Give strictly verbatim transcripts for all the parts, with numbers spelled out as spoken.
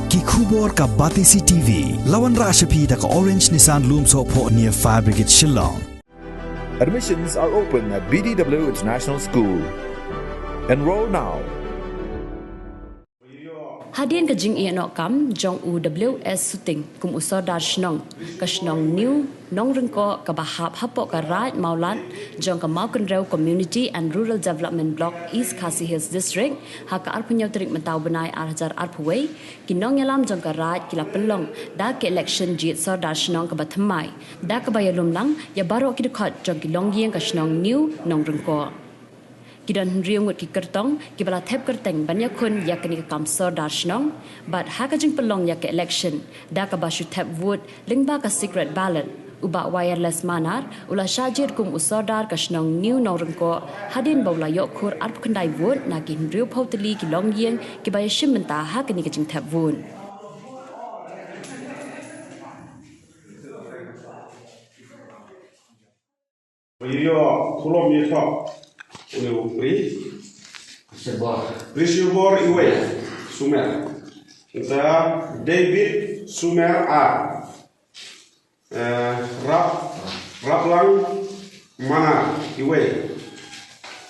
Ki khubor ka Batesi T V. La wanrah sha phi da ka Orange Nissan Lumsohphoh near Fire Brigade Shillong. Admissions are open at B D W International School. Enroll now. Hadien ka jingïehnoh kam jong u W S Suting kum u Sordar Shnong ka shnong New Nongryngkoh kaba hap hapoh ka Raid Mawlad jong ka Mawkynrew Community and Rural Development Block, East Khasi Hills District, ha ka arphew hynñiew tarik mynta u bnai ar hajar arphew wei, ki nongïalam jong ka Raid ki la pynlong da ka election jied Sordar Shnong kaba thymmai, da kaba ïalum lang ïa baroh ki dkhot jong ki longïing ka shnong New Nongryngkoh. Ki don hynriew ngut ki kyrtong kiba la thep kyrteng ban ïakhun ïa kane ka kam Sordar Shnong, bad ha ka jingpynlong ïa ka election da kaba shu thep vote lyngba ka secret ballot, u Bah Wireless Manar u la shah jied kum u Sordar ka shnong New Nongryngkoh hadien ba u la ïoh khur arphew khyndai vote na ki hynriewphew tylli ki longïing kiba ïashim bynta ha kane ka jingthep vote. Ïoh, khulom ïa thok. Une u Pri. Shibor. Pri Shibor iwei. Sumer. Nta David Sumer A. Eh, Rap, Raplang Mana iwei.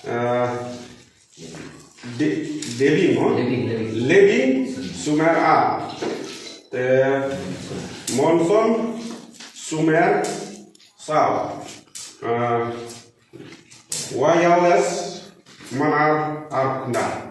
Eh, De-, Devi mo? Devi, Devi. Levi Sumer A. Te Monson Sumer Saw. Eh, Wireless Manar Arnda.